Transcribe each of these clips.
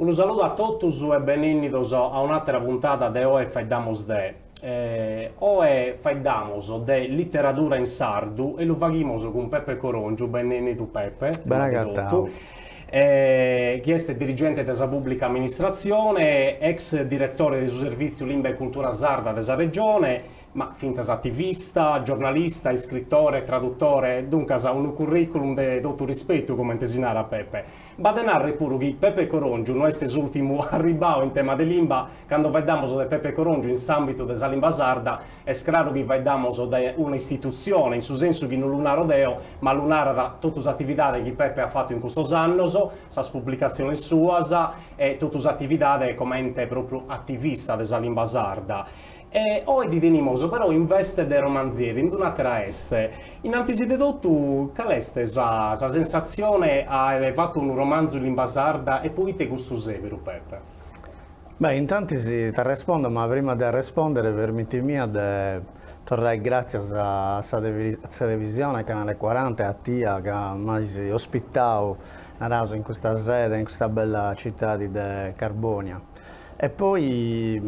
Unu saludu a totus e benennidos a un'àtera puntada de Oe Faeddamos de. Oe faeddamos de literadura in sardu e lu faghimos cun Pepe Corongiu, benennidu Pepe. Bene agatau. Chi est dirigente de sa Pùblica Amministratzione, ex diretore de su Servìtziu Limba e Cultura Sarda de sa Regione, Ma fintzas ativista, giornalista, iscritore, tradutore, duncas unu curriculum de totu rispetu, comente si narat Pepe. B'at de nàrrere puru chi Pepe Coròngiu no est s'ùrtimu arribbadu in tema de limba, cando faeddamos de Pepe Coròngiu in s'àmbitu de sa limba sarda est craru chi faeddamos de una istitutzione, in su sensu chi no lu naro deo, ma lu narat totu s'atividade chi Pepe at fatu in custos annos, sas publicatziones suas e totu s'atividade comente pròpriu ativista de sa limba sarda. E oe ti tenimos però in veste de romanzieri, in un'àtera 'este. In antis de totu, cale est sa sa sensatzione a àere fatu unu romanzu in limba sarda e pro ite custu sèberu, Pepe? Beh, intantis t'arrespondo, ma prima de arrespondere permitimia de torrai gràtzias a sa televisione Canale Quaranta e a tia ca m'ais ospitau, naraus, in custa sede, in custa bella citadi de Carbònia. E poi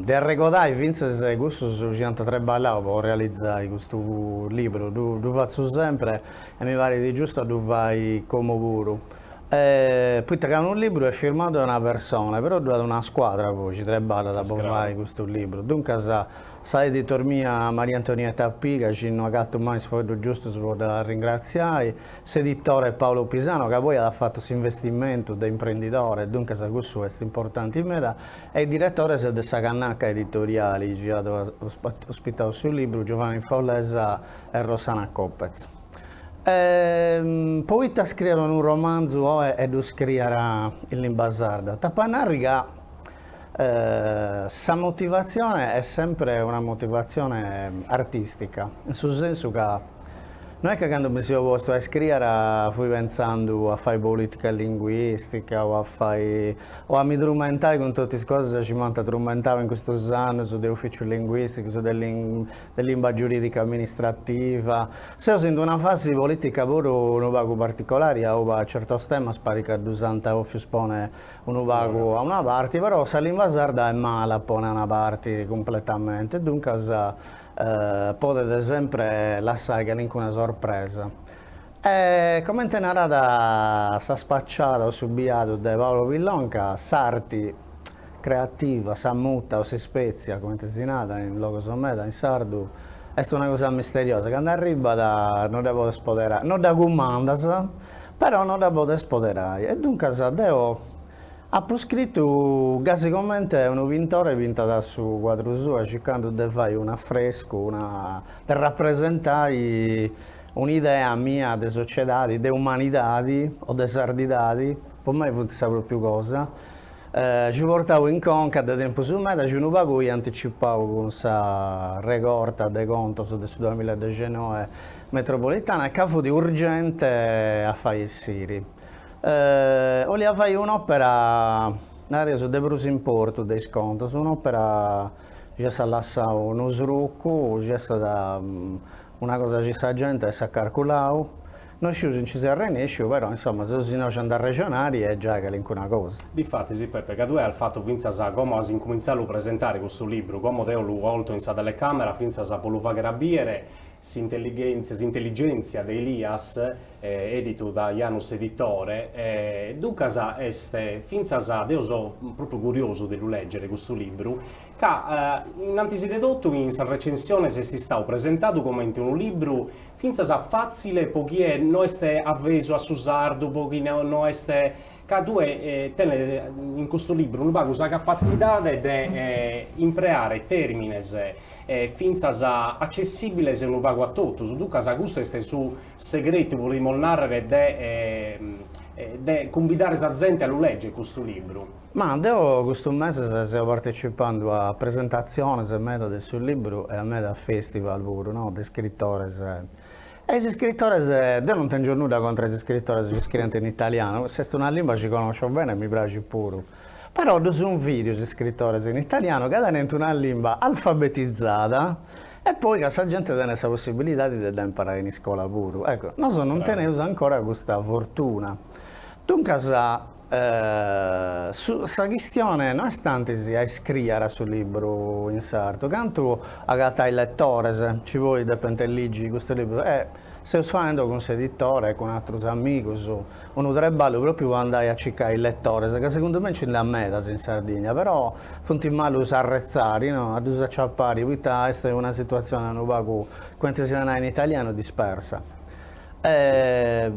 de arregodai fintzas cussus chi ant treballau po realizai custu libru, ddu fatzu sempre e mi parit giustu a ddu fai como puru, poita ca unu libru est firmadu de una persona, però ddu at una scuadra poi chi treballat po fai custu libru, duncas Sa editor mia Maria Antonietta Piga, chi no agatu mai is fueddus giustus po dda ringratziai, s'editore Paolo Pisano ca poi at fatu s'investimentu de imprendidore, duncas cussu est importanti meda, e is diretores de sa Cannacca Editoriali chi at ospitau su libru, Giovanni Follesa e Rossana Copez. Poita scrier unu romanzu oe e ddu scrier in limba sarda? T'apo a narri ca Sa motivatzione est sempre una motivatzione artistica, in su sensu ca no est ca candu mi seu postu a iscriere fui pentzandu a fai politica linguistica o a fai o a mi trumentai cun totu is cosas chi m'ant trumentau in custus annus de uficius linguisticus de de limba giuridica amministrativa. Seus in una fasi politica puru unu pagu particolari auba certos temas parit ca ddus ant 'ofius ponni unu pagu a una parti, però sa limba sarda est mala a ponni a una parti cumpletamente, duncas podet sempre lassai calincuna sorpresa. E comente narat sa spaciada o su biadu de Paolo Pillonca, s'arti creativa, sa muta o s'ispètzia, comente si narat in logos meda in sardu, est una cosa misteriosa, candu arribat no dda podes poderai, no dda cumandas, Però no dda podes poderai. E duncas deo apu scritu gasi comente unu pintore pintat su cuadru suo circandu de fai un'afrescu, una de rapresentai un'idea mia de sociedadi, de umanidadi o de sardidadi, po mei funt sa propriu cosa, Chi portau in conca de tempus meda chi unu pagu ia anticipau cun sa regorta de contos de su duamilla e dexenoe metropolitana e ca fut urgente a fai essiri. 'Olia fai un'opera, nareus, de prus importu de is contos, un'opera chi essat lassau unu srucu, chi essat una cosa chi sa gente essat carculau No sciu si nci seu arrennesciu, però insoma seus innoxi a nd'arrexonari e giai calincuna cosa. Difatis, Pepe, ca tue as fatu fintzas, como as incumintzau a lu presentare custu libru, como deo lu 'olto in sa telecamera fintzas po lu fagher a biere, s'intellighèntzia, s'intelligèntzia de Elias, editu da Janus Editore, duncas est fintzas, deo so propriu curiosu de lu lègere custu libru, ca in antis de totu in sas recensiones est istadu presentadu comente unu libru Fintzas fàtzile po chie no est avesu a su sardu, po chie no est, ca tue tenes in custu libru unu pagu sa capatzidade de impreare tèrmines fintzas accessìbiles unu pagu a totus, duncas custu est su segretu, podimus nàrrere, de de cumbidare sa zente a lu lègere custu libru. Ma deo custus meses seu partecipandu a presentatziones meda de su libru e a meda festival puru no de iscritores e is iscritores deo non tengio nudda contra is iscritores chi iscrient in italianu, est una limba chi connoscio bene e mi praxit puru, però ddus invidio is iscritores in italianu ca tenent una limba alfabetizada e poi ca sa gente tenet sa possibilidadi de dda imparai in iscola puru, ecco, nosu non teneus ancora custa fortuna, duncas. Su sa chistione no est tantis a iscriere su libru in sardu, cantu agatai letores chi poi depent ligi custu libru e seus faendo cun s'editore e cun atrus amigus unu treballu propriu po andai a circai letores, ca segundu mei nci nd'at medas in Sardigna, però funt malus a arretzari, no, a ddus aciapari, poita est una situatzione unu pagu, cumenti si narat in italianu, dispersa. E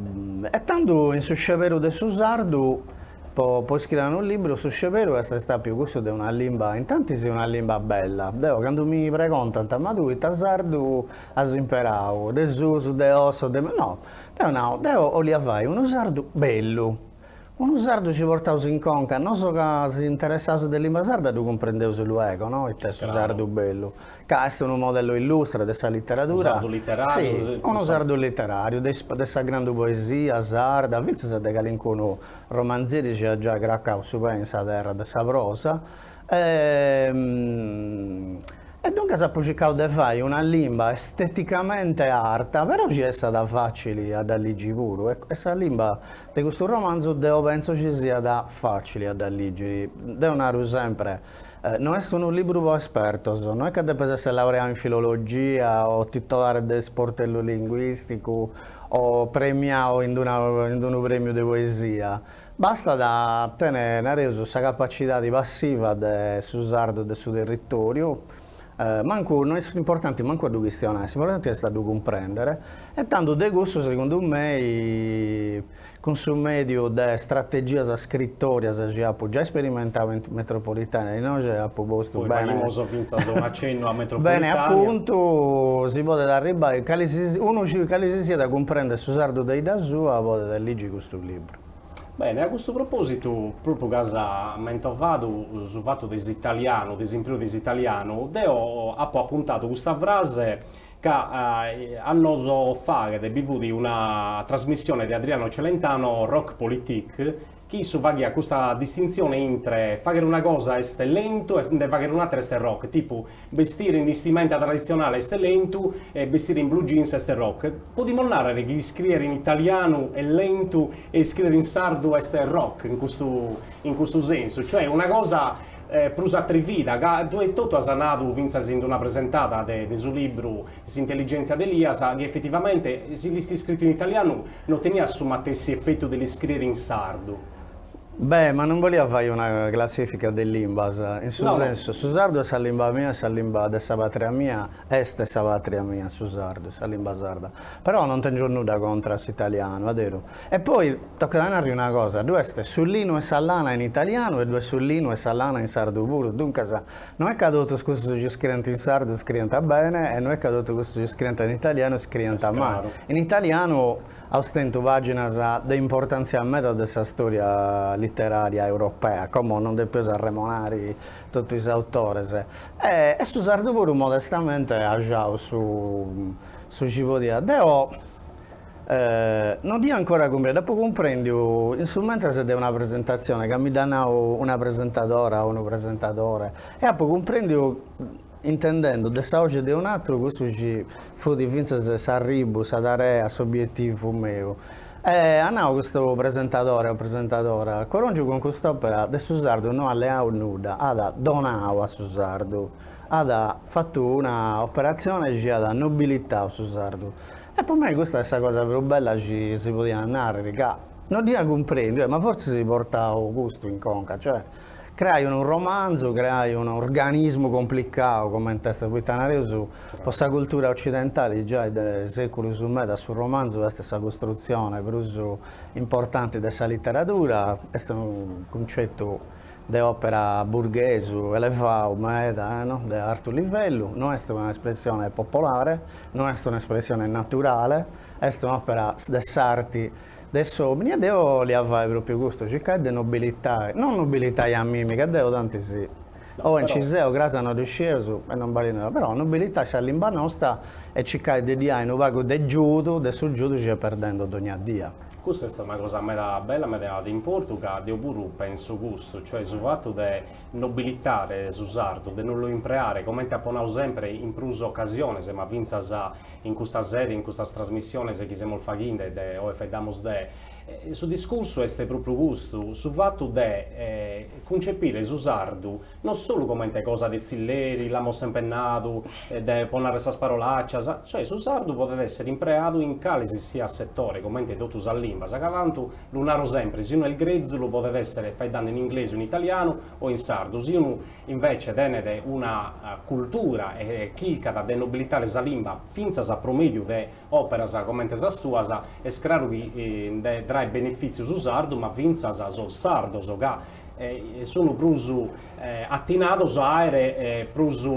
tando in su sceberu de su sardu, po po iscriere unu libru, su sceberu est istàpiu cussu de una limba, intantis una limba bella. Deo cando mi pregontant, ma tui ita sardu as imperau, de susu, de 'osso, de. No, deo nau, deo 'olia fai unu sardu bellu, Unu sardu chi portaus in conca, nosu ca si interessaus de limba sarda ddu cumprendeus luego, no, ite est su sardu bellu, ca est unu modellu illustre de sa literadura. Unu sardu literariu. Si, unu sardu literariu, de de sa grandu poesia sarda, fintzas de calincunu romanzieri chi at giai cracau su pei in sa terra de sa prosa E duncas apu circau de fai una limba esteticamente arta, però chi essat facili a dda ligi puru, e sa limba de custu romanzu deo pentzo chi siat facili a dda ligi. Deo naru sempre, no est unu libru po espertos, no est ca depes esser laureau in filologia o titolare de isportellu linguisticu o premiau in d'una in d'unu premiu de poesia, Bastat a tenere, nareus, sa capacidadi passiva de su sardu de su territoriu, mancu, no est importanti mancu a ddu chistionai, s'importanti est a ddu cumprendere, e tando de cussu segundu mei, cun su mediu de strategias scritorias chi apu giai sperimentau in Metropolitana e inoghe apu postu Poi bene faghimus fintzas un'acennu a bene a Metropolitania. puntu, si podet arribbai, cali si unu chi cali si siat cumprendet su sardu de 'idda sua podet ligi custu libru. Bene, a custu propòsitu, pròpriu ca as mentovadu su fatu de s'italianu, de s'impreu de s'italianu, deo apo apuntadu custa frase ca annos faghet bi fut una trasmissione de Adriano Celentano Rock Politik chi issu faghiat custa distintzione intre fagher una cosa est lentu e nde fagher un'àtera est rock, tipu Bestire in istimenta traditzionale est lentu e bestire in blue jeans est rock. Podimus nàrrere chi iscrìere in italianu est lentu e iscrìere in sardu est rock in custu in custu sensu, cioè una cosa prus atrivida, ca tue etotu as nadu fintzas in una presentada de de su libru S'intelligèntzia de Elias chi efetivamente si l'ist iscritu in italianu no teniat su matessi efetu de l'iscrìere in sardu. Beh, ma non bolia fai una classifica de limbas, in su sensu, su sardu est sa limba mia, sa limba de sa patria mia, est sa patria mia su sardu, sa limba sarda, però non tengio nudda contra a s'italianu, aderu. E poi tocat a narri una cosa, ddu est su linu e sa lana in italianu e ddu est su linu e sa lana in sardu puru, duncas no est ca totus cussus chi scrient in sardu scrient bene e no est ca totus cussus chi scrient in italianu scrient mali. In italianu Aus tentu pàginas de importàntzia meda de sa stòria literària europea, como non depeus arremonari totu is autores, e su sardu puru modestamente at giau su su chi podiat. Deo non dd'ia ancora cumprèndiu, dd'apu cumprèndiu in su mentras de una presentatzione ca mi dd'at nau una presentadora o unu presentadore e apu cumprèndiu Intendendo de sa 'oxi de un'atru cussu chi fut fintzas s'arribu, sa tarea, s'obietivu meu. E at nau custu presentadore o presentadora, Corongiu cun cust'opera de su sardu no at leau nudda, at donau a su sardu, at fatu una operatzione chi at nobilitau su sardu. E po mei custa est sa cosa prus bella chi si podiat narriri, ca no dd'ia cumprendiu, ma fortzis portau custu in conca, cioè Creai unu romanzu, creai unu organismu complicau comente est, poita nareus po sa cultura occidentali giai de seculus meda su romanzu est sa costrutzione prus importanti de sa literadura, est unu cuncetu de opera burghesu elevau meda, no, de artu livellu, no est una espressione popolare, no est un'espressione naturale, est un'opera de s'arti De s'omini, e deo 'olia fai propriu custu, circai de nobilitai, non nobilitai a mimi, ca deo tantis oi nci seu, cras no ddu scieus e non balit nudda, però nobilitai sa limba nosta e circai de ddi 'ai unu pagu de giudu, de su giudu chi est perdendu dogna dia. Custa est una cosa meda bella, meda de importu, ca deo puru penso custu, cioè su fatu de nobilitare su sardu, de non lu impreare, comente apo nau sempre in prus ocasiones, ma fintzas in custa sede, in custas trasmissiones chi semus faghende de Oe Faeddamus de. Su discursu est propriu custu, su fatu de cuncepire su sardu non solu comente cosa de tzilleri, l'amus sempre nadu, de po narrer sas parolàcias, cioè su sardu podet essere impreadu in cale si siat setore, comente totu sas limbas, ca tantu, lu naro sempre, si unu est grezu lu podet essere faeddende in inglesu, in italianu o in sardu, si unu invece tenet una cultura e chircat de nobilitare sa limba fintzas pro mèdiu de òperas comente sas tuas, est craru chi nde traet benefìtziu su sardu, ma fintzas sos sardos, ca sun prus atinados a àere prus,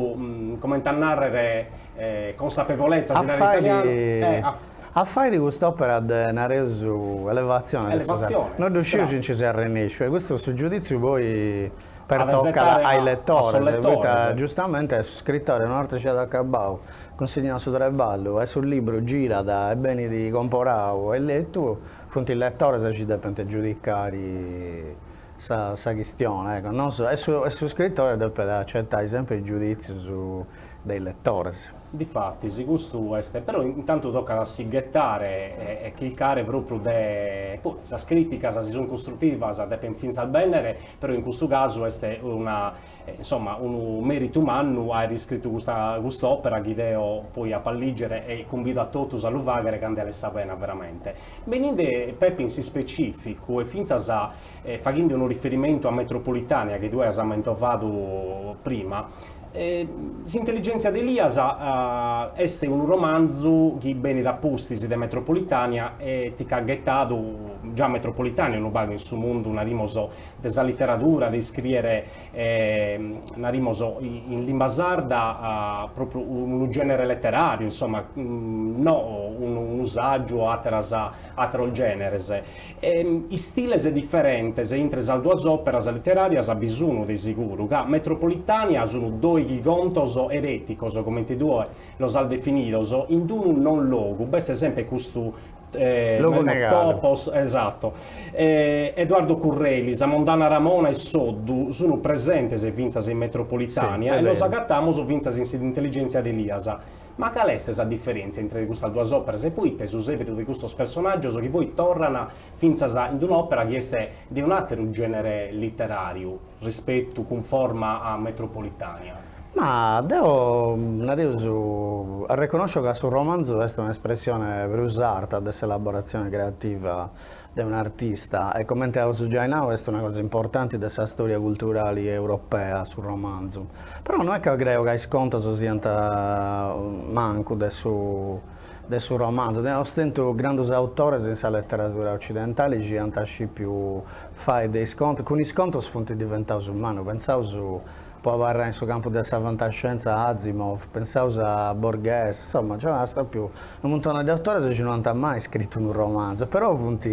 comente a nàrrere, consapevolezza, si narat in italianu. A fàiri cust'òpera de, nareus, elevatzione de su sardu, no ddu sciu si nci seu arrennesciu, e custu su giudìtziu poi pertocat a is letores, poita giustamente su scritori una 'orta chi at acabau cunsignat su treballu e su libru girat e benit comporau e letu, funt is letores chi depint giudicari sa sa chistione, ecco, non su e su e su scrittore depet accetai sempri is giuditzius de is lettores. Difatis, custu est, però intantu tocat a si ghetare e chircare propriu de, poi sas criticas si sunt costrutivas depent fintzas bennere, però in custu casu est una Insomma, unu meritu mannu aer iscritu custa cust'opera chi deo poi apo a ligere e cumbido a totus a lu faghere ca nde 'alet sa pena veramente. Beninde Peppe in s'ispetzìficu e fintzas faghende unu riferimentu a Metropolitània chi tue as mentovadu prima, S'intelligèntzia de Elias est unu romanzu chi benit a pustis de Metropolitània e ti ch'at ghetadu già Metropolitània unu pagu in su mundu, narimos, de sa literadura, de iscrìere, narimos, in limba sarda propriu unu gènere leteràriu, insomma, no unu sàgiu o àteras àteros gèneres. Istiles diferentes intre sas duas òperas literàrias bi sun de siguru, ca Metropolitània sun dòighi contos erèticos, comente tue los as definidos, in unu non logu, b'est sempre custu Logu negadu. Topos, esatto. Eduardo Curreli, sa Mondana Ramona e Soddu sun presentes fintzas in Metropolitània e los agatamus fintzas in S'intelligèntzia de Elias. Ma cale est sa diferèntzia intre custas duas òperas e poite su sèberu de custos personàgios chi poi torran fintzas in un'òpera chi est de un'àteru gènere literàriu rispetu cunforma a Metropolitània? Ma deo, nareus, arreconnoscio ca su romanzu est un'espressione prus arta de s'elaboratzione creativa de un'artista e comente aus giai nau est una cosa importanti de sa storia culturali europea su romanzu. Però no est ca creo ca is contos siant mancu de su de su romanzu. Aus tentu grandus autores in sa leteradura occidentali chi ant scipiu fai de is contos, cun is contos funt diventaus mannus, pentzaus Po abarrai in su campu de sa fantascienza a Asimov, pensaus a Borghès, insoma nc'at pròpriu unu muntoni de autores chi no ant mai scritu unu romanzu, però funt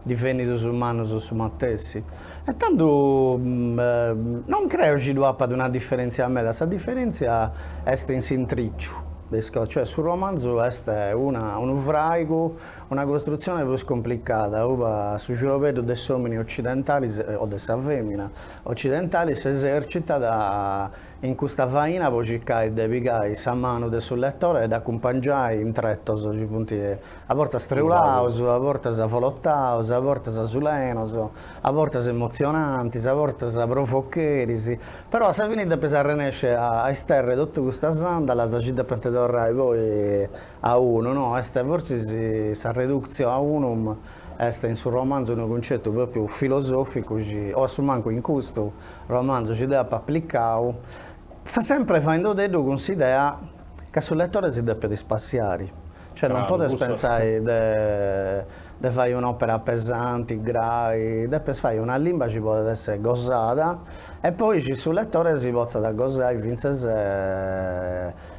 divenidos mannus su matessi. E tando non creo chi ddu apat una diferèntzia meda, sa diferèntzia est in s'intrìciu de is cosas, cioè su romanzu est una unu fràigu Una costrutzione prus complicada, uba su xrobeddu de s'òmini ocidentali o de sa fèmina ocidentali s'esercitat in custa faina po circai de pigai sa manu de su letore e dd'acumpangiai in tretos chi funt a bortas treulaus, a bortas avolotaus, a bortas sulenos, a bortas emotzionantis, a bortas provocheris, Però a sa fini depes arrenesci a isterri totu custas àndalas chi depent torrai poi a unu, no? Est fortzis sa reductio a unum est in su romanzu unu cuncetu propriu filosoficu chi, o a su mancu in custu romanzu chi deu apu aplicau, sempre faendodeddu cun s'idea ca su letore si depet ispassiari, cioè non podes pentzai de de fai un'opera pesanti, grai, depes fai una limba chi podet esser gosada e poi chi su letore si potzat gosai fintzas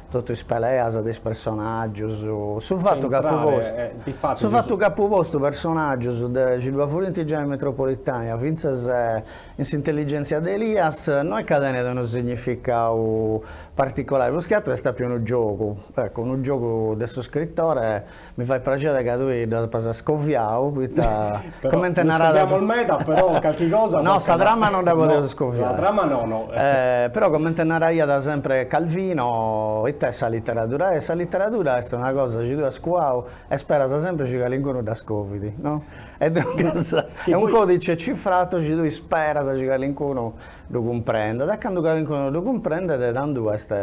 totu is peleas de is personàgius, su fatu ca apu postu, su fatu ca apu postu personàgius de chi ddu furint giai in Metropolitània, fintzas in s'intelligèntzia de Elias, no est ca tenet unu significau particolari, prus che aturu est pròpriu unu giogu, ecco, unu giogu de su scrittore Mi fait praxere ca tui dd'apas scoviau, poita comente narat. Scoviamus meda, però calchi cosa. No, sa trama non dda podeus scoviai. Sa trama no, no. Però comente naraiat sempre Calvino. It'est sa literadura? E sa literadura est una cosa chi tui as cuau e speras sempri chi calincunu dda scovit, no? E duncas est un codice cifrato chi tui speras chi calincunu ddu cumprendat e candu calincunu ddu cumprendet tandu est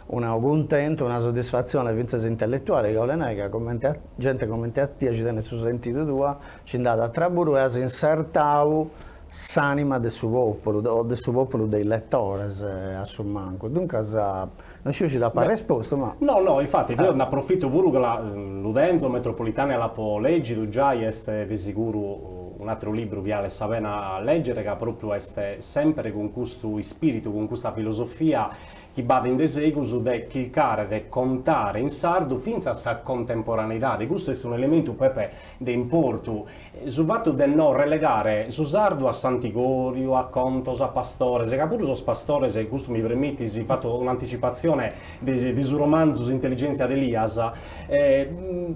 unu cuntentu, una soddisfatzione fintzas intelletuale ca 'olet nai ca comente a gente comente a tie chi tenet su sentidu tua ci nd'at atra puru e as insertau s'anima de su populu o de su populu de is letores a su mancu. Duncas no sciu si t'apo arrespostu ma. No no infati deo nd'aprofito puru ca lu tenzo Metropolitània l'apo lègidu giai est de siguru un'àteru libru chi 'alet sa pena a lègere ca pròpriu est semper cun custu ispìritu cun custa filosofia chi b'at in de segus de chircare de contare in sardu fintzas sa contemporaneidade, custu est un'elementu, Pepe, de importu, su fatu de no relegare su sardu a s'antigòriu, a contos, a pastores, ca puru sos pastores, custu mi permitis, fato un'anticipatzione de de su romanzu S'intelligèntzia de Elias,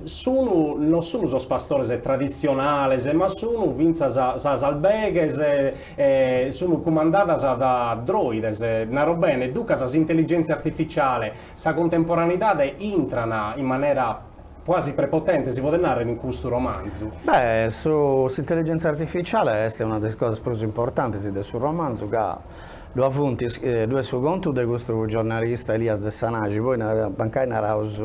sunu no sunu sos pastores traditzionales, ma sunu fintzas sas albeghes, e sunu cumandadas da droides, naro bene, duncas s'intelligèntzia artificiale, sa contemporaneidade intran in manera quasi prepotente, si podet narrer, in custu romanzu. Beh, su s'intelligèntzia artificiale est una de is cosas prus importantes de su romanzu ca ddu funt ddu est su contu de custu giornalista Elias Dessanai, poi mancai naraus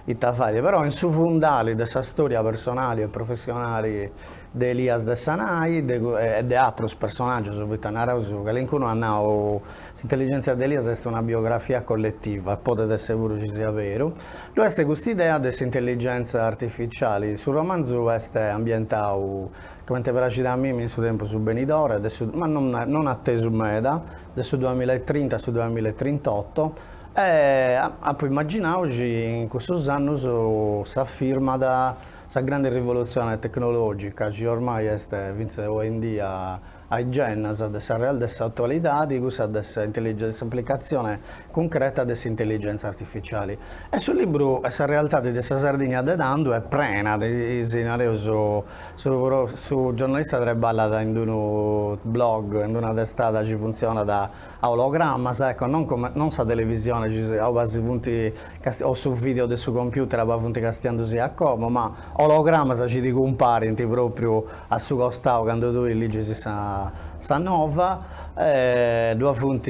ita fait, però in su fundali de sa storia personali e professionali de Elias Dessanai e de atrus personaggius, poita naraus, calincunu at nau s'intelligèntzia de Elias est una biografia colletiva e podet essi puru chi siat beru, ddu est custa idea de s'intelligèntzia artificiali, su romanzu est ambientau, comente praxit a mimi, in su tempus benidore, de su ma non non atesu meda, de su duamillaetrinta a su duamillaetrintoto, e apu immaginau chi in cussus annus s'afirmat Sa grande rivolutzione tecnològica chi ormai est fintzas oindii a is gennas de sa real de s'atualidadi, cussa de de s'aplicatzione cuncreta de s'intelligèntzia artificiali. E su libru e sa realtadi de sa Sardigna de tandu est prena de si nareus su su giornalista treballat in d'unu blog, in d'una testada chi funtzionat a ologramas, ecco, non come non sa televisione chi auba si funt o su video de su computer auba funt castiandu·sì a como, ma ologramas chi ti cumparint propriu a su costau candu tui ligis sa sa nova, ddua funt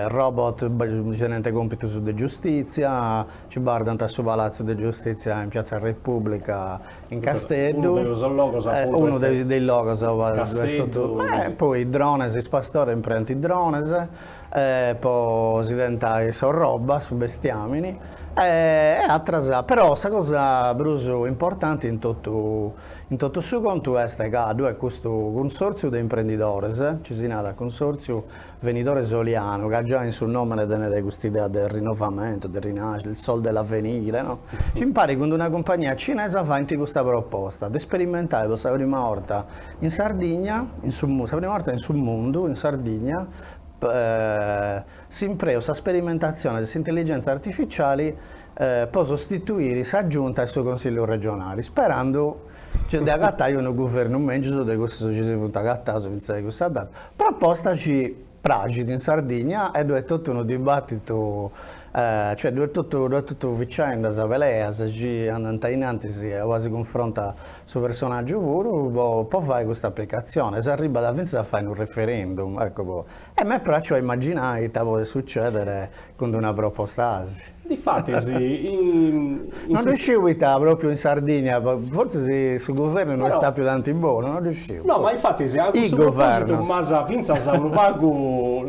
robot chi tenint compitus de giustizia, ci bardant a su Palatzu de Giustizia in Piazza Repubblica in Casteddu, unu de sos logos apuntu unu de is logos auba est totu, poi drones, is pastores impreant is drones po si tentai s'orroba, su bestiamini e atras, però sa cosa prus importanti in totu in totu su contu est ca ddu est custu cunsòrtziu de imprendidores, chi si narat Cunsòrtziu Venidore Solianu, ca giai in su nòmene tenet custa idea de rinnovamento, de rinascita, il sol dell'avvenire, no? Chi impari cun d'una cumpagnia cinesa faint custa proposta de sperimentai po sa prima 'orta in Sardigna, in su sa prima 'orta in su mundu, in Sardigna, s'impreu, sa sperimentatzione de s'intelligentza artificiali po sostituiri sa Giunta e su Consillu regionali, sperandu de agatai unu guvernu mengius de cussus chi si funt agataus fintzas a cussa data. Proposta chi praxit in Sardigna e ddu est totu unu dibattitu Cioè ddu est totu ddu est totu vicendas, peleas chi andant a in antis e ua si cunfrontat su personaggiu puru po po fai custa aplicatzione, s'arribat fintzas a fai unu referendum, ecco po e m'est praxiu a immaginai ita podet succedere cun d'una proposta asi. Difatis in Non ddu sciu poita propriu in Sardigna, fortzis su guvernu no est propriu tanti bonu, non ddu sciu. No, ma infatis a custu propositu m'as fintzas unu pagu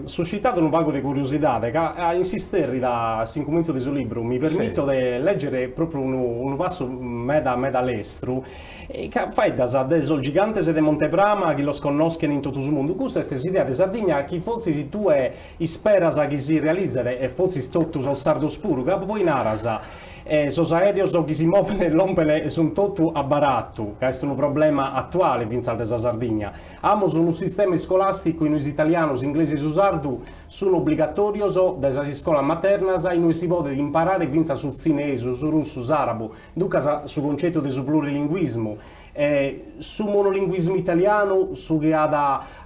suscitadu unu pagu de curiosidade, ca in s'isterrida a s'incumintzu de su libru mi permito de lègere propriu unu unu passu meda meda lestru, ca faeddas de sos gigantes de Mont'e Prama chi los connoschen in totu su mundu, custa est s'idea de Sardigna chi fortzis tue isperas chi si realizet e fortzis totu sos sardos puru, ca poi naras sos aèreos chi si moven e lompen sunt totu a baratu, ca est unu problema atuale fintzas de sa Sardigna. Amus unu sistema iscolàsticu in ue s'italianu, s'inglesu e su sardu sunt obligatòrios dae sas iscolas maternas in ue si podet imparare fintzas su tzinesu, su russu, s'àrabu, duncas su concetu de su plurilinguismu. Su monolinguismu italianu, su chi at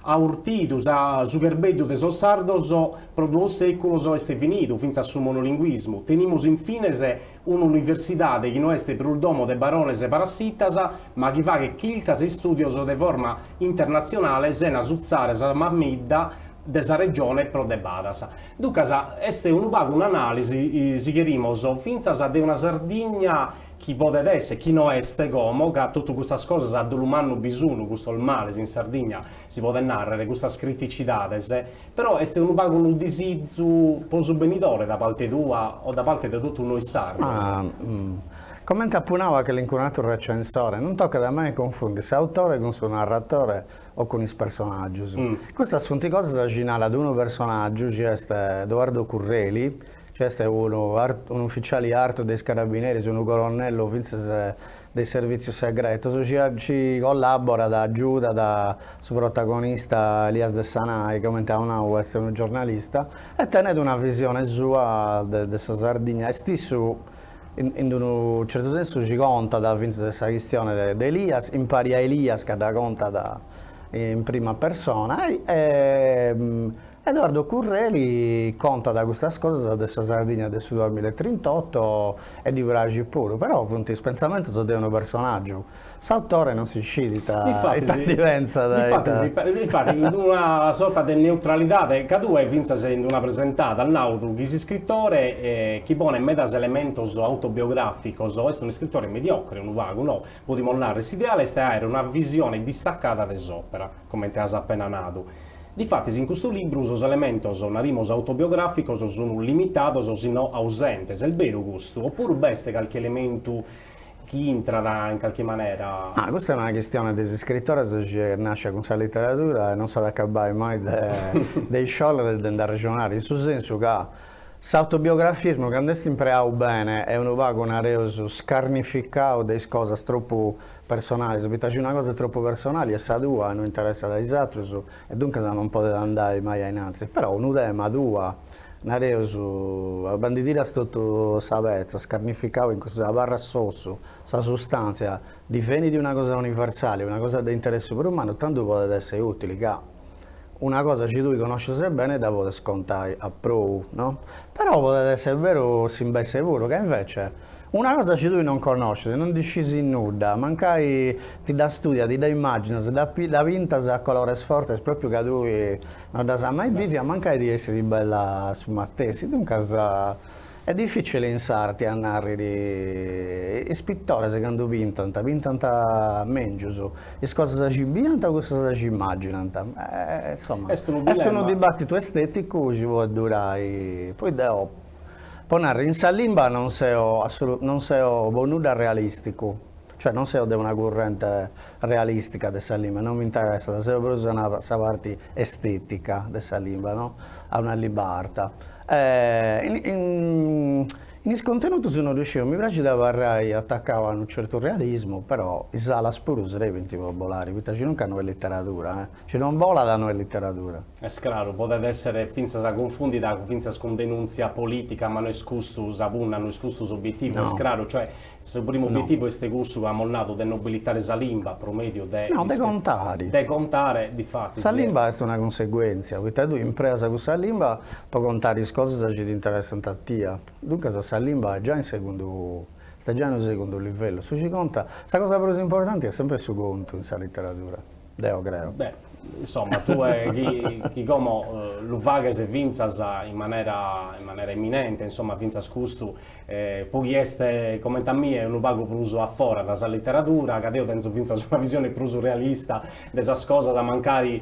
aurtidu sa su cherbeddu de sos sardos pro duos sèculos est finidu, fintzas su monolinguismu. Tenimus in fines un'universidade chi no est prus domo de barones parassitas, ma chi faghet chircas e istùdios de forma internatzionale sena sutzare sa mamidda de sa Regione pro de badas. Duncas est unu pagu un'anàlisi, si cherimus, fintzas de una Sardigna chi podet esser, chi no est como, ca totu custas cosas a dolu mannu bi sun, custos males in Sardigna, si podet narrer, custas criticidades, però est unu pagu unu disizu po su benidore da parte tua o da parte de totu nois sardos. Ma comente apu nau a calincun'atru recensore, non tocat mai a cunfundi s'autore cun su narratore o cun is personàgius. Custas funt cosas chi narat unu personàgiu chi est Edoardo Curreli, chi est unu unu uficiali artu de is carabineris, unu colonnellu fintzas de is servìtzius segretus, chi chi collaborat, agiudat su protagonista Elias Dessanai, comente apu nau est unu giornalista, e tenet una visione sua de de sa Sardigna, est issu in in unu certu sensu chi contat fintzas sa chistione de de Elias, impari a Elias ca dda contat in prima persona e Edoardo Curreli contat custas cosas de sa Sardigna de su duamillaetrintotto e ddi praxit puru, però funt is pentzamentus de unu personàgiu, s'autore non si scit ita ita ndi pentzat. Difatis, difatis in una sorta de neutralidade, ca tue fintzas in una presentada as nau chi s'iscritore chi ponet medas elementos autobiogràficos est un'iscritore mediocre unu pagu, no, podimus narrer, s'ideale est a àere una visione distacada de s'òpera, comente as apena nadu. Difatis in custu libru sos elementos, narimus, autobiogràficos sun limitados si no ausentes, est beru custu? Opuru b'est calchi elementu chi intrat in calchi manera? Ah, custa est una chistione de is iscritores chi est nàscia cun sa literadura e non s'at a acabai mai de de isciòllere e de nd'arrexonare, in su sensu ca S'autobiografismu cando est impreau bene e unu pagu nareus scarnificau de is cosas tropu personalis, poita si una cosa est tropu personali est sa tua e no interessat a is atrus e duncas non podet andai mai a in antis, però unu tema tua, nareus, auba ndi tiras totu sa petza, scarnificau in cussu, abarrat s'ossu, sa sustantzia, divenit una cosa universali, una cosa de interessu prus mannu, tandu podet essi utili ca Una cosa chi tui connoscis bene dda podes contai a prou, no? Però podet esser beru s'imbesse puru, ca invece una cosa chi tui non connoscis, non ndi scis nudda, mancai ti dda studias, ti dda immaginas, dda dda pintas a colores fortes propriu ca tui non dd'as mai bivia, mancai ti essit bella su matessi, duncas Est dificili in s'arti a narriri, is pitores candu pintant, pintant mengius is cosas chi biant o cussas chi immaginant? Insoma, est unu dibattitu esteticu chi podet durai, poi deo, po narri, in sa limba non seo non seo po nudda realisticu, cioè non seo de una currente realistica de sa limba, non mi interessat, seo prus a sa parti estetica de sa limba, no, a una limba arta. In in is contenutus no ddu sciu, mi praxit abarrai atacau a unu certu realismu, però is alas puru srebint po bolari, poita si nunca no est literadura, si non bolat no est literadura. Est craru, podet essere fintzas cunfundida fintzas cun denuntzia politica, ma no est custu sa punna, no est custu s'obietivu, est craru, cioè Su primu obietivu est cussu chi amus nadu de nobilitare sa limba pro mèdiu de. No, de contare. De contare, difatis. Sa limba est una conseguèntzia, poita tui impreas cussa limba po contare is cosas chi t'interessant a tia. Duncas sa limba est giai in segundu, est giai in unu segundu livellu. Su chi contat, sa cosa prus importanti est sempre su contu in sa literadura. Deo creo. Beh, insomma, tue chi chi como lu faghes fintzas in manera in manera eminente, insomma, fintzas custu po chi est comente a mie unu pagu prus a fora da sa literadura, ca deo tenzo fintzas una visione prus realista de sas cosas, mancari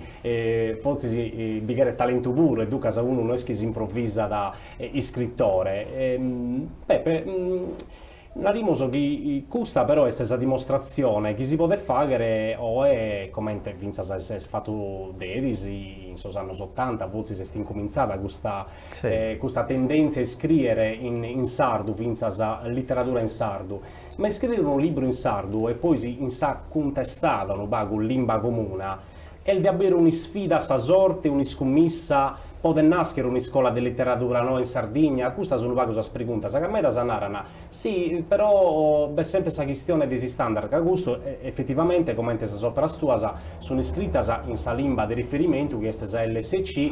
fortzis bi cheret talentu puru e duncas unu no est chi s'improvvisat iscritore. Pepe Narimus chi custa però est sa dimostratzione chi si podet fàghere oe, comente fintzas s'est fatu deris in sos annos otanta, fortzis est incumintzada custa custa tendèntzia a iscrìere in in sardu, fintzas literadura in sardu. Ma iscrìere unu libru in sardu e pois in sa cuntestada unu pagu limba comuna, est de aberu un'isfida a sa sorte, un'iscummissa. Podet nàschere un'iscola de literadura noa in Sardigna? Custas unu pagu sas preguntas, ca medas naran, si, però b'est sempre sa chistione de s'istandard, ca custu efetivamente, comente sas òperas tuas, sun iscritas in sa limba de riferimentu chi est sa lsc,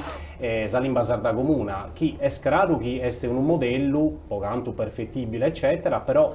sa limba sarda comuna, chi est craru chi est unu modellu, po cantu perfetìbile eccètera, però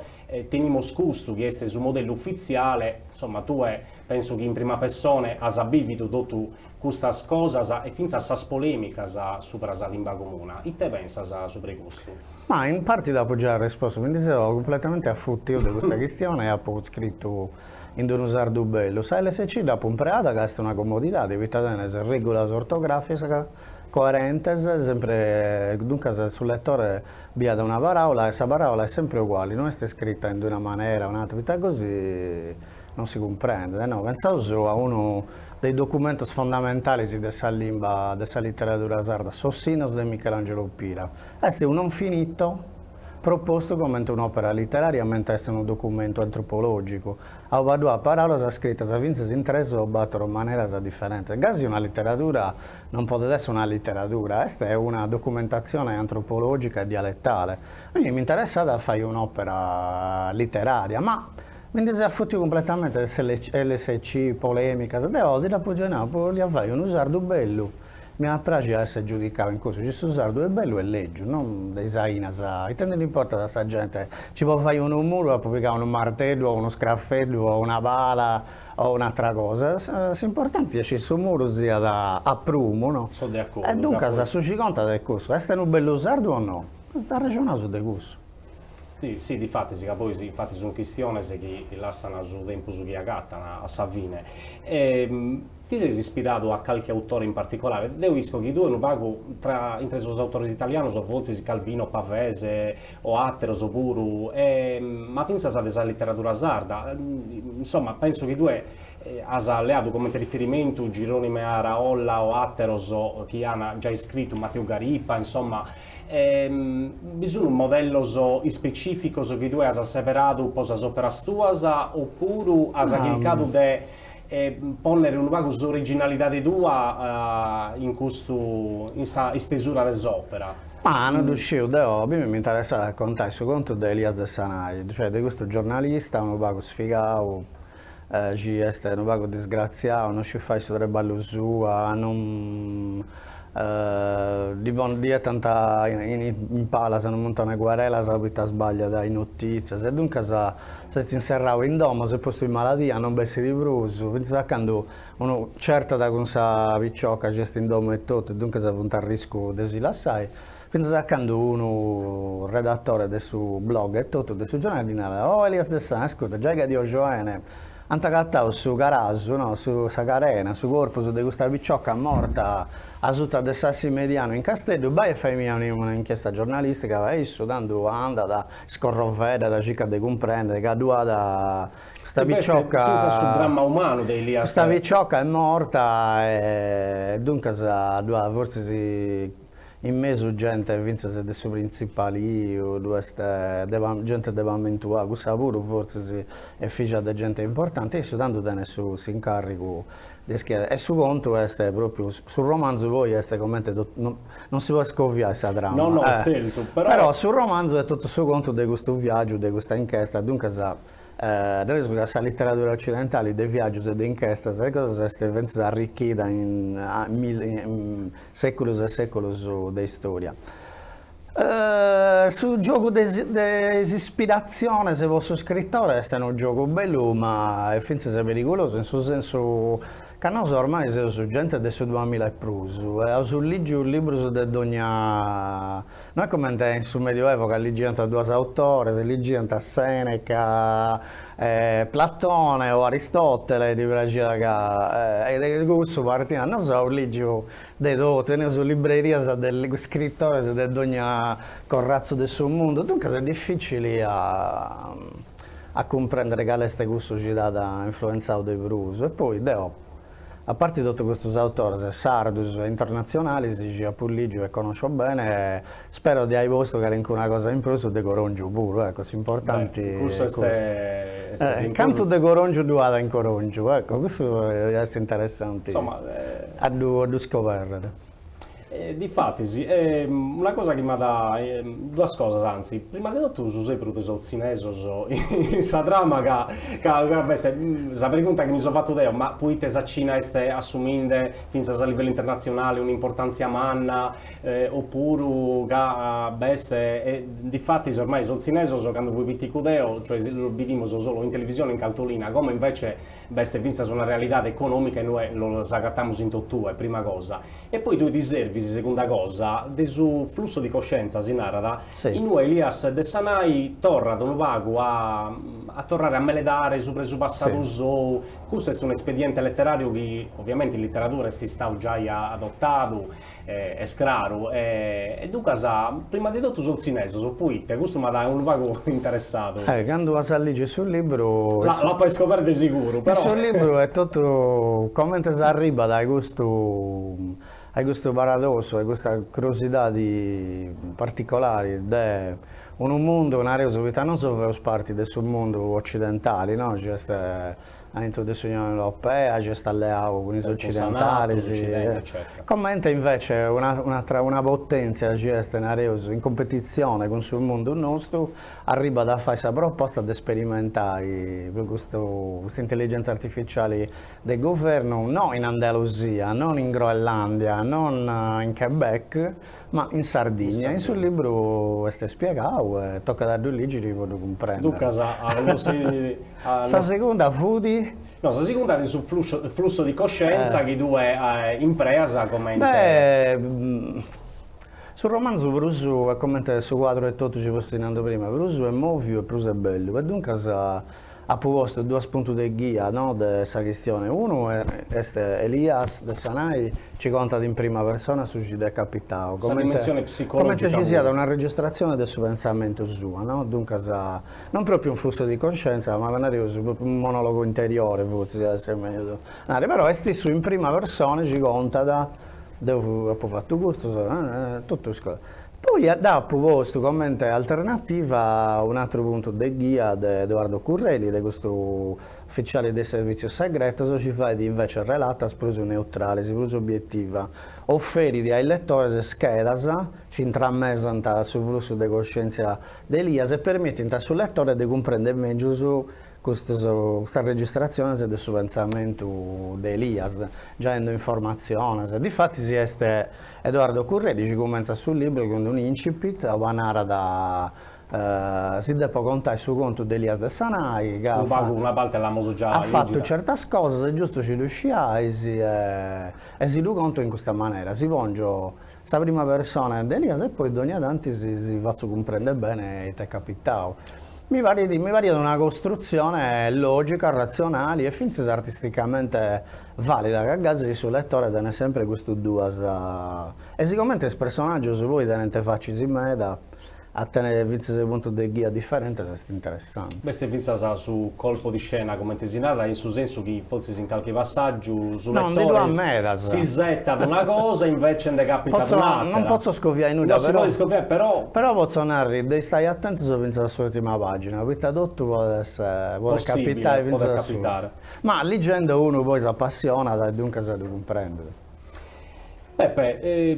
tenimus custu chi est su modellu ufitziale, insomma tue penso chi in prima pessone as bìvidu totu custas cosas e fintzas sas polèmicas subra sa limba comuna. Ite pensas subra 'e custu? Ma in parti t'apo giai arrespostu, mi ndi seu cumpletamenti afutiu de custa chistione e apo scritu in unu sardu bellu. Sa lsc dd'apo impreada ca est una comodidadi, poita tenes regulas ortograficas coerentes, sempre, duncas su letore biat una paraula e sa paraula est sempre uguali, no est scrita in d'una manera o un'atera, poita gosi non si cumprendet, no, pentzaus a unu de is documentos fondamentales de sa limba, de sa literadura sarda, Sos Sinnos de Michelangelo Pira. Est unu non finito propostu comente un'òpera literària mentre est unu documentu antropològicu, auba ddu at paràulas scritas fintzas in tres o bator maneras diferentes. Gasi una literadura non podet esser una literadura, est una documentatzione antropològica e dialetale. Quindi m'interessat a fai un'òpera literària, ma Mi ndi seu afutiu cumpletamente de s'LSC, polemicas, deu ti dd'apu giai nau, bolia fai unu sardu bellu, m'iat a praxi a essi giudicau in cussu, si su sardu est bellu est lègiu, non de is ainas, ita ndi dd'importat a sa gente, ci po fai unu muru apu pigau unu marteddu o unu scrafeddu o una pala o un'atra cosa, s'importanti est chi su muru siat a prumu, no? So de acordu. E duncas su chi contat est cussu, est unu bellu sardu o no? Arrexonaus de cussu. Si, si, difatis, ca poi infatis sun chistiones chi lassan su tempus chi agatan a sa fine. Ti ses ispiradu a calchi autore in particolare? Deo isco chi tue unu pagu tra intre sos autores italianos fortzis Calvino, Pavese o àteros puru, ma fintzas de sa literadura sarda, insomma penso chi tue as leadu comente riferimentu Gironime Araolla o àteros chi an giai iscritu, Matteu Garipa, insomma Bi sun modellos ispecìficos chi tue as seberadu pro sas òperas tuas opuru as chircadu de pònnere unu pagu s'originalidade tua in custu in sa istesura de s'òpera? Ma no ddu sciu, deo a mimi m'interessat a contai su contu de Elias Dessanai, cioè de custu giornalista unu pagu sfigau, chi est unu pagu disgratziau, non scit fai su treballu sua, non ddi ddi 'etant in palas unu muntoni 'e cuerelas poita sbagliat is notitzias e duncas s'est inserrau in domo, s'est postu in maladia, non bessit prus, fintzas a candu unu certat cun sa picioca chi est in domo etotu e duncas funt a arriscu de si lassai Fintzas a candu unu redatore de su blog etotu de su giornali ddi narat, oh Elias Dessanai, ascurta, giai ca ti 'ogiu 'ene, ant agatau su carasu, no, su sa carena, su corpus de custa picioca morta asuta de s'assi medianu in Casteddu, bai e faimì una inchiesta giornalistica, e issu tandu andat, scorroveddat, circat de cumprendere ca ddu at custa picioca Fintzas su dramma umanu de Elias. Custa picioca est morta e duncas ddu at fortzis In mesu gente fintzas de su printzipaliu, ddu est gente de pamentu, cussa puru fortzis est fìgia de gente importante, issu tandu tenet su s'incàrrigu de iscriere e su contu est pròpriu, su romanzu poi est comente non si podet scoviai sa trama. No no, tzertu, però. Però su romanzu est totu su contu de custu viàgiu, de custa inchesta, duncas Deu ca sa literadura ocidentali de viàgius e de inchestas e cosas est fintzas arrichida in sèculus e sèculus de istòria. Su giogu de is ispiratziones po su scritore est unu giogu bellu ma est fintzas perigulosu in su sensu Ca nosu ormai seus gente de su duamilla e prus e aus lìgiu librus de dogna No est comente in su Medioevo ca ligiant duas autores, ligiant Seneca, Platone o Aristotele, ddi praxiat ca e de cussu partiant, nosu aus lìgiu de totu, teneus librerias de scritores de dogna corratzu de su mundu, duncas est dificili a a cumprendere cale est cussu chi t'at influentzau de prus e poi deo A parti totu custus autores sardus e internatzionalis chi apu lìgiu e connosciu bene, spero de ai postu calincuna cosa in prus de Coròngiu puru, ecco, s'importanti est cussu. Cantu de Coròngiu ddu at in Coròngiu, ecco, cussu est interessanti a ddu scoberrere. Difatis, una cosa chi m'at, duas cosas anzi, prima de totu su seberu de sos tzinesos in sa trama ca ca b'est sa pregunta chi mi so fatu deo, ma poite sa Cina est assuminde fintzas a livellu internatzionale un'importàntzia manna opuru ca b'est, e difatis ormai sos tzinesos cando fui piticu deo, cioè los bidimus solu in televisione in cartolina, como invece B'est fintzas una realidade econòmica in ue los agatamus in totue, prima cosa. E poi tue ti servis, segunda cosa, de su flusso di coscienza, si narat, in ue Elias Dessanai torrat unu pagu a a torrare a meledare subra su passadu sou. Custu est un'espediente leteràriu chi ovviamente in literadura est istadu giai adotadu, est craru, e duncas prima de totu sos tzinesos, poite? Custu m'at unu pagu interessadu. Eh, candu as a ligi su libru. L'apo a iscoberrer de siguru, però. Su libru est totu comente s'arribat a custu a custu paradossu, a custa curiosidadi particolari de unu mundu, nareus, poita nosu feus parti de su mundu occidentali, no, chi est aintru de s'Unione Europea, chi est alleau cun is occidentalis, comente invece un'atra una potenzia chi est, nareus, in competizione cun su mundu nostu, arribat a fai sa proposta de sperimentai custu custa intelligenza artificiali de guvernu no in Andalusia, non in Groenlandia, non in Quebec, ma in Sardigna. In su libru est spiegau e tocat a ddu ligiri po ddu cumprendere. Duncas a lu si Sa segunda fut? No, sa segunda est su flusso di coscienza chi tue impreas comente. Beh, su romanzu prus est comente su cuadru etotu chi fustis nando prima, prus est mòviu e prus est bellu e duncas Apu postu duos puntos de ghia no de sa chistione, unu est Elias Dessanai chi contat in prima persona su chi dd'est capitau, comente comente chi siat una registratzione de su pensamentu sua no, duncas non propriu un flusso di coscienza ma nareus propriu unu monologo interiore fortzis iat essi mellus nai, però est issu in prima persona chi contat deu apu fatu custu totu is cosas Poi dd'apu postu comente alternativa un'atru puntu de ghia de Edoardo Curreli, de custu uficiali de is servìtzios segretos, chi fait invece relatas prus neutralis, prus obietiva, oferit a is letores schedas chi intramesant su flussu de coscièntzia de Elias e permitint a su letore de cumprender mègius Custas registratziones de su pentzamentu de Elias, giaendo informatziones. Difatis est Edoardo Curreli chi cumentzat su libru cun un'incipit auba narat si depo contai su contu de Elias Dessanai ca Unu pagu una parte l'amus già at fatu certas cosas, est giustu chi ddu sciais e si ddu conto in custa manera, si pongio sa prima persona de Elias e poi dogna tanti si si fatzu cumprender bene ite est capitau. Mi parit mi pariat una costrutzione logica, ratzionali e fintzas artisticamente valida, ca gasi su letore tenet sempre custus duas e sigomente is personaggios poi tenent facis meda A tenere fintzas puntos de ghia diferentes est interessante. B'est fintzas su colpo di scena, comente si narat, in su sensu chi fortzis in calchi passàgiu su letore si isetat una cosa e invece nde capitat un'àtera. Non potzo scoviai nudda, però. Non si podet scoviai, però. Però potzo narri de istai atentos fintzas a s'ùrtima pàgina, poita totu podet esser, podet capitai fintzas a s'ùrtima. Ma ligende unu poi s'apassionat e duncas ddu cumprendet. Peppe,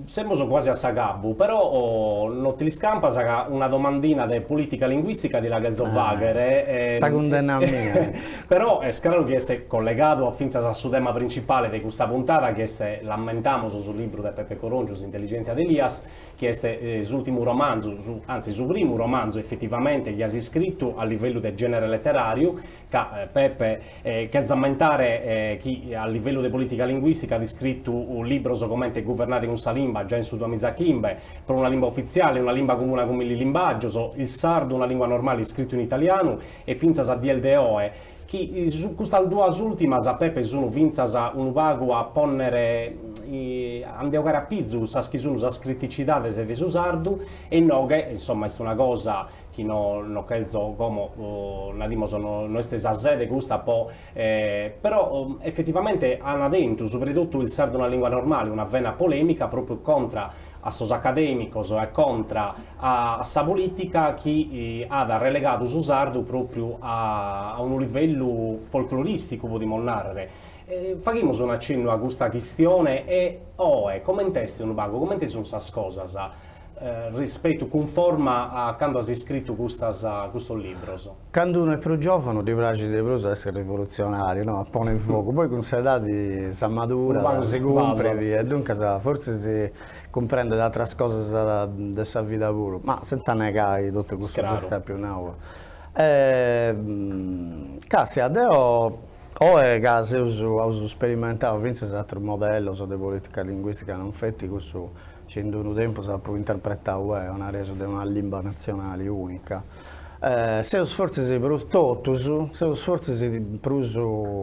semus quasi a s'agabbu, però no ti l'iscampas ca una domandina de politica linguistica ti la chelzo faghere. Sa cundenna mia. Però est craru chi est collegadu fintzas a su tema principale de custa puntada chi est, l'ammentamus, su libru de Peppe Corongiu, S'intelligenzia de Elias, chi est s'ùltimu romanzu, su, anzi su primu romanzu efetivamente chi as iscritu a livellu de genere leteràriu, Ca Peppe, chelzo ammentare chi a livellu de polìtica linguìstica at iscritu libros comente Guvernare cun sa limba, già in su duamizachimbe, Pro una limba ufitziale, una limba comuna cun milli limbàgios, Il sardo, una lingua normale iscritu in italianu e fintzas a dies de oe, chi custas duas ùltimas, Peppe, sun fintzas unu pagu a pònnere, a nde 'ogare a pizu sas chi sun sas criticidades de su sardu e inoghe, insomma, est una cosa chi no no chelzo como nadimus no no est sa sede custa po però effettivamente an tentu subra totu il sardo una lingua normale una vena polemica propriu contra a sos academicos e contra a sa politica chi at relegadu su sardu propriu a unu livellu folcloristicu podimus narrer. Faghimus un'acinnu a custa chistione e oe comente est unu pagu, comente sunt sas cosas rispetu, cunforma a cando as iscritu custas custos libros? Candu unu est prus giovanu ddi praxit de prus a essi rivolutzionariu, no, a ponni fogu, poi cun s'edadi s'ammadurat, si cumprit e duncas fortzis cumprendet ateras cosas de sa vida puru, ma sentza negai totu cussu chi est apiu nau. Castia, deo oe ca seus, aus sperimentau fintzas aterus modellos de politica linguistica, non feti cussu chi in d'unu tempus apu interpretau eo, nareus de una limba natzionali unica, seus fortzis prus totus, seus fortzis prus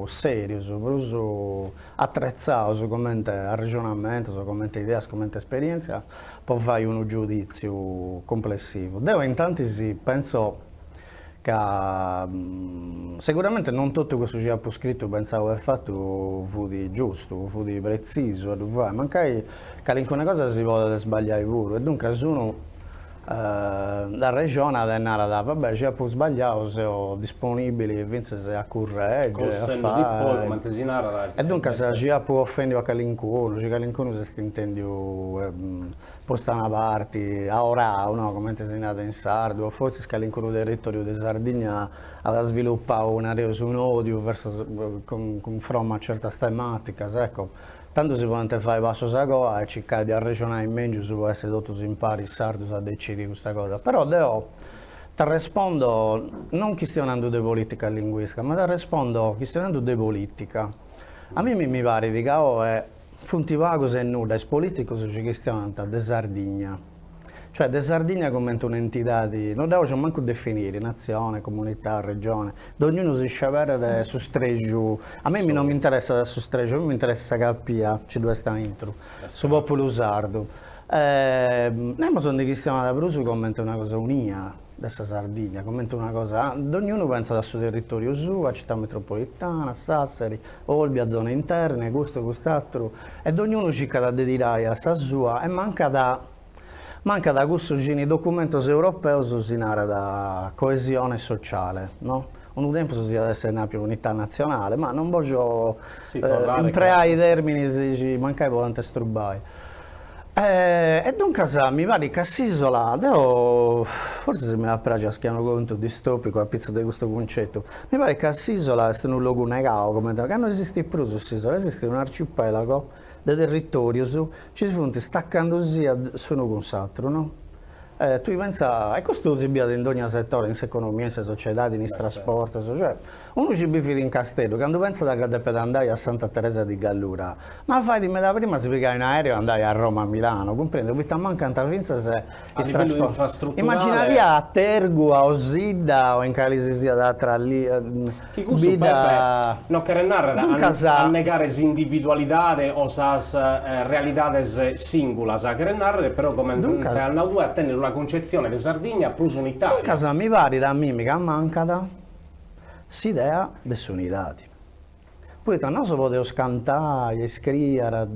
serius, prus atretzaus comente arrexonamentos, comente ideas, comente esperientzia po fai unu giuditziu cumplessivu. Deo intantis pentzo ca seguramente non totu cussu chi apu scritu, pentzau e fatu fut giustu, fut pretzisu a ddu fai, mancai calincuna cosa si podet sbagliai puru e duncas unu Arrexonat e narat, va bè, si apu sbagliau seu disponibili fintzas a curregi, a fai. Comente si narat. E duncas si apu ofendiu a calincunu, si calincunu s'est intendiu postu a una parti, aorau, no, comente si narat in sardu, o fortzis calincunu territoriu de Sardigna at svilupau, nareus, un'odiu verso cunfroma a certas tematicas, ecco Tandu si podent fai passos agoa e circai de arrexonai mengius po essi totus impari sardus a decidi custa cosa. Però deo t'arrespondo non chistionandu de politica linguistica, ma t'arrespondo chistionandu de politica. A mimi mi parit ca oe funt pagus e nudda is politicus chi chistionant de Sardigna. Cioè de Sardigna comente un'entidadi, no dda 'ogiu mancu definiri, natzione, comunità, regione, dognunu si sceberat su strexu, a mei non mi interessat su strexu, a mei mi interessat sa capia ci ddu est aintru, su populu sardu. Nemus ndi chistionat prus comente una cosa unia de sa Sardigna, comente una cosa, dognunu pentzat a su territoriu suu, a città metropolitana, Sassari, Olbia, zone interne, custu cust'aturu, e dognunu circat de tirai a sa sua e mancat mancat cussu chi in is documentos europeus si narat coesione sociale, no? Unu tempus si iat essi nàpiu unità nazionale, ma non bògio impreai terminis chi mancai podent strubai. E duncas mi parit ca s'isola, deo fortzis mi at praxi a scriri unu contu distopicu a pitzus de custu cuncetu, mi parit ca s'isola est unu logu negau, comente, ca no esistit prus s'isola, esistit un'arcipelago de territorius chi si funt stacandusì s'unu cun s'aturu, no? Tui pentza, e custu si biat in dogna setore, in s'economia, in sa sociedadi, in is trasportus, cioè Unu chi bivit in Casteddu, candu pentzat ca depet andai a Santa Teresa di Gallura, ma fait meda prima a si pigai un'aereu e andai a Roma, a Milano, cumprendi? Poita mancant fintzas is trasportus. Immaginadia a Tergu, a Osidda o in cali si siat atra bidda. Chi custu, Peppe, no cheret narrer a negare s'individualidade o sas realidades singulas, cheret narrer però, comente as nau tue, a tenner una cuncetzione de Sardigna prus unitaria. Duncas mi parit a mimi ca mancat S'idea de s'unidadi. Poita nosu podeus cantai e scriere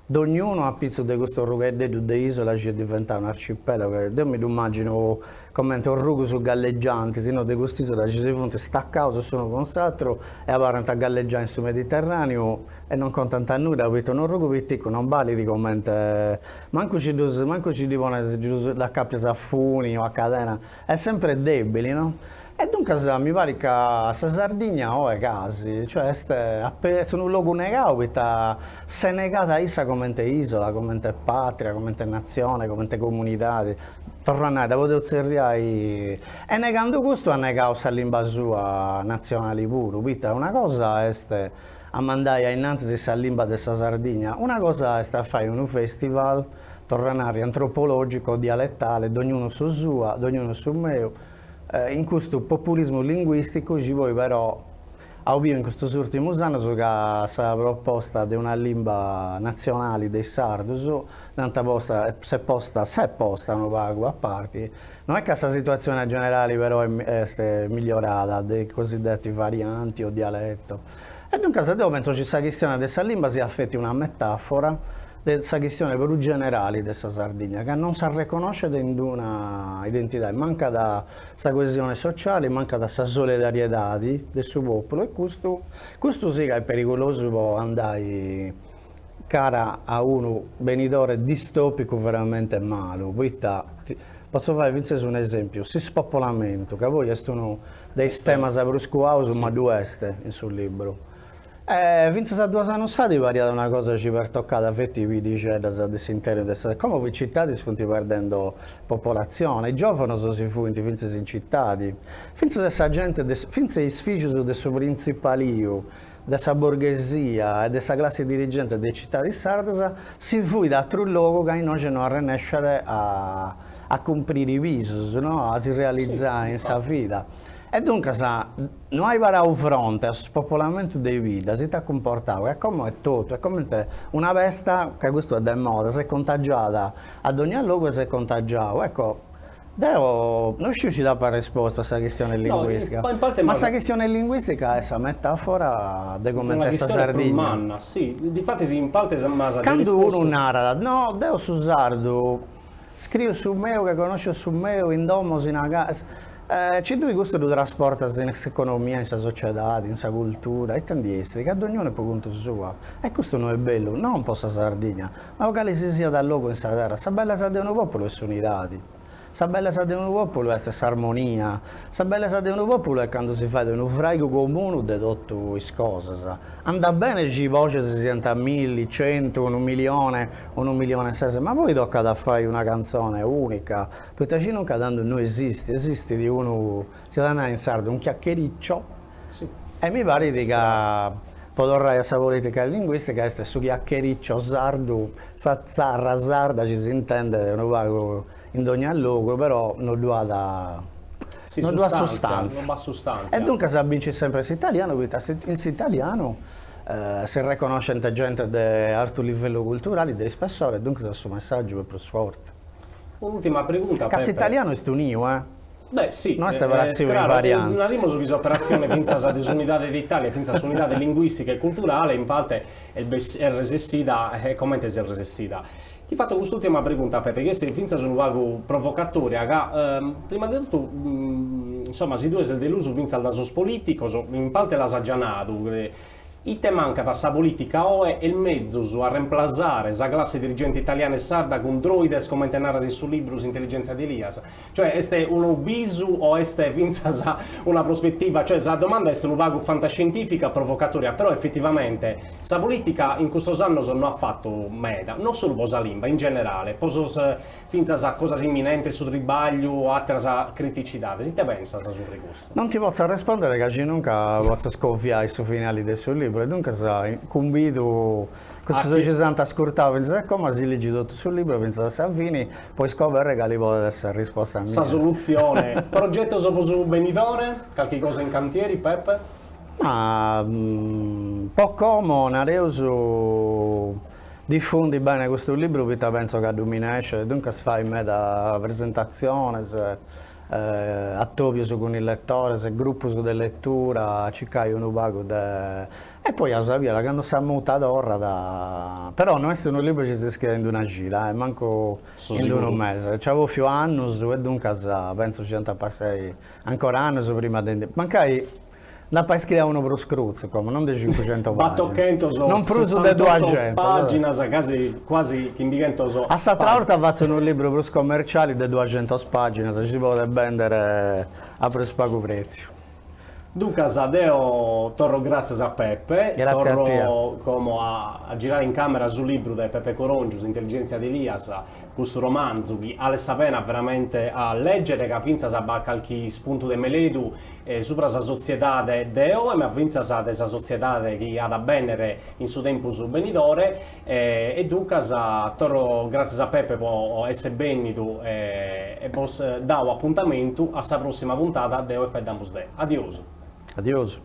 dognunu a pitzus de custu orrugheddeddu de isola chi est diventau un'arcipelagu, deu mi ddu immaginu comente orrugus galleggiantis, no, de cust'isola chi si funt stacaus s'unu cun s'aturu e abarrant a galleggiai in su Mediterraneu e non contant nudda, poita un'orrugu piticu non balit comente, mancu ci ddus, mancu ci ddi pones, dd'acapias a funi o a cadena, est sempre debili, no? E duncas mi parit ca sa Sardigna oe casi, cioè est est unu logu negau poita s'est negada issa comente isola, comente patria, comente natzione, comente comunidadi, torru a nai, dda podeus tzerriai, e negandu custu at negau sa limba sua natzionali puru, poita una cosa est a mandai a innantis sa limba de sa Sardigna, una cosa est a fai unu festival, torru a narri, antropologico, dialettale, dognunu su sua, dognunu su meu, In custu populismu linguìsticu chi poi però aus biu in custus ùrtimus annus ca sa proposta de una limba natzionali de is sardus dd'ant posta, s'est posta, s'est posta unu pagu a parti, no est ca sa situatzione generali però est migliorada de cosiddetti varianti o dialetto. E duncas deu pentzu chi sa chistione de sa limba siat feti una metafora. de sa chistione prus generali de sa Sardigna, ca non s'arreconnoscet in d'una identidadi, mancat sa coesione sociali, mancat sa solidariedadi de su populu e custu, custu sì ca est perigulosu po andai cara a unu benidore distopicu veramente malu, poita, potzu fai fintzas un'esempiu, s'ispopolamentu, ca poi est unu de is temas prus cuaus, ma ddu est in su liburu E fintzas a duos annos fait pariat una cosa chi pertocat feti biddixeddas de s'internu de sa, como is citadis funt perdendo popolatzione, is giovanos si fuint fintzas in citadi, fintzas sa gente de, fintzas is fìgios de su printzipaliu, de sa borghesia e de sa classe dirigente de is citadis sardas si fuit a atru logu ca innoxe no arrennescet a a cumpriri bisos, no, a si realizai in sa vida. E duncas No ai parau fronte a su spopolamentu de is biddas ita at cumportau ca como est totu, est comente una pesta, ca custu est de moda, s'est contagiada a dogna logu e s'est contagiau. Ecco, deo no sciu si t'apu arrespostu a sa chistione linguistica, ma sa chistione linguistica est sa metafora de comente est sa Sardigna. Candu unu narat, no deo su sardu Scriu su meu ca connosciu su meu in domo in ci tui custu ddu trasportas in s'economia, in sa sociedadi, in sa cultura, ita ndi essit? Ca dognunu est po contu sua e custu no est bellu, non po sa Sardigna, ma po cali si siat logu in sa terra, sa bellesa de unu populu est s'unidadi Sa bellesa de unu populu est s'armonia, sa bellesa de unu populu est candu si fait unu fraigu comunu de totu is cosas. Andat bene chi is boxes siant milli, centu, unu milione, unu milione e ses, ma poi tocat a fai una cantzone unica, poita chi nunca tandu no esistit, esistit unu, si at a nai in sardu, un chiacchiericcio, e mi parit ca, po torrai a sa politica linguistica, est su chiacchiericcio sardu, sa tzarra sarda chi s'intendet unu pagu in dogna logu, però no ddu at no ddu at sustanza. E duncas bincit sempre s'italianu, poita in s'italianu si reconnoscent gente de artu livellu culturali, de ispessore, duncas su messaggiu est prus forte. Un'ultima pregunta, Ca s'italianu est uniu, eh. Beh si, no est pratziu in variantes. Narimus chi s'operatzione fintzas de s'unidade d'Italia, fintzas s'unidade linguistica e culturale in parte est resessida comente est resessida. Ti fatto cust'ultima pregunta Peppe, chi est fintzas unu pagu provocatoria, ca prima de totu insomma si tue ses delusu fintzas da sos politicos, in parte l'as già nadu, Ite mancat a sa polìtica oe est mezus a remplasare sa classe dirigente italiana e sarda cun droides comente naras in su libru S'intelligèntzia di Elias? Cioè est unu bisu o est fintzas una prospetiva? Cioè sa domanda est unu pagu fantascientifica, provocatoria, però efetivamente sa polìtica in custos annos no at fatu meda, non solu po sa limba, in generale, po sos fintzas cosas imminentes, su tribagliu o àteras criticidades. Ite pensas subra custu? Non ti potzo arrespondere ca sinunca potzo scoviai su finali de su libru e duncas cumbidu cussus chi s'ant ascurtau fintzas a como a si ligi totu su libru fintzas a sa fini po iscoberri cali podet essi sa risposta mia. Sa solutzione. Progetos po su benidore? Calchi cosa in cantieri, Peppe? Ma po como nareus difundi bene custu libru poita pentzo ca ddu minescet e duncas fai meda presentatziones Atobios cun is letores, grupos de letura, circai unu pagu de. E poi eus a biri, candu sa muta torrat, però no est unu libru chi si scriet in una cida, mancu in unu mese, nci at bofiu annus e duncas pentzu chi ant a passai ancora annus prima de ndi, mancai Nd'apo a iscrier unu prus crutzu como, non de cincuxentos pàginas. Non prus de duaxentos. Pàginas, casi, quasi chimbighentos. A s'atra 'orta fatzo unu libru prus commerciali de duaxentos pàginas, chi si podet bèndere a prus pagu prètziu. Duncas deo torro gràtzias a Peppe, Gràtzias a tie. Torro como a girare in camera su libru de Peppe Corongiu, S'intelligèntzia de Elias, custu romanzu chi 'alet sa pena veramente a lègere ca fintzas b'at calchi ispuntu de meledu subra sa sotziedade de oe ma fintzas de sa sotziedade chi at a bènnere in su tempus benidore e duncas torro gràtzias a Peppe po èssere bènnidu e bos dao apuntamentu a sa pròssima puntada de Oe Faeddamus De. Adiosu. Adiosu.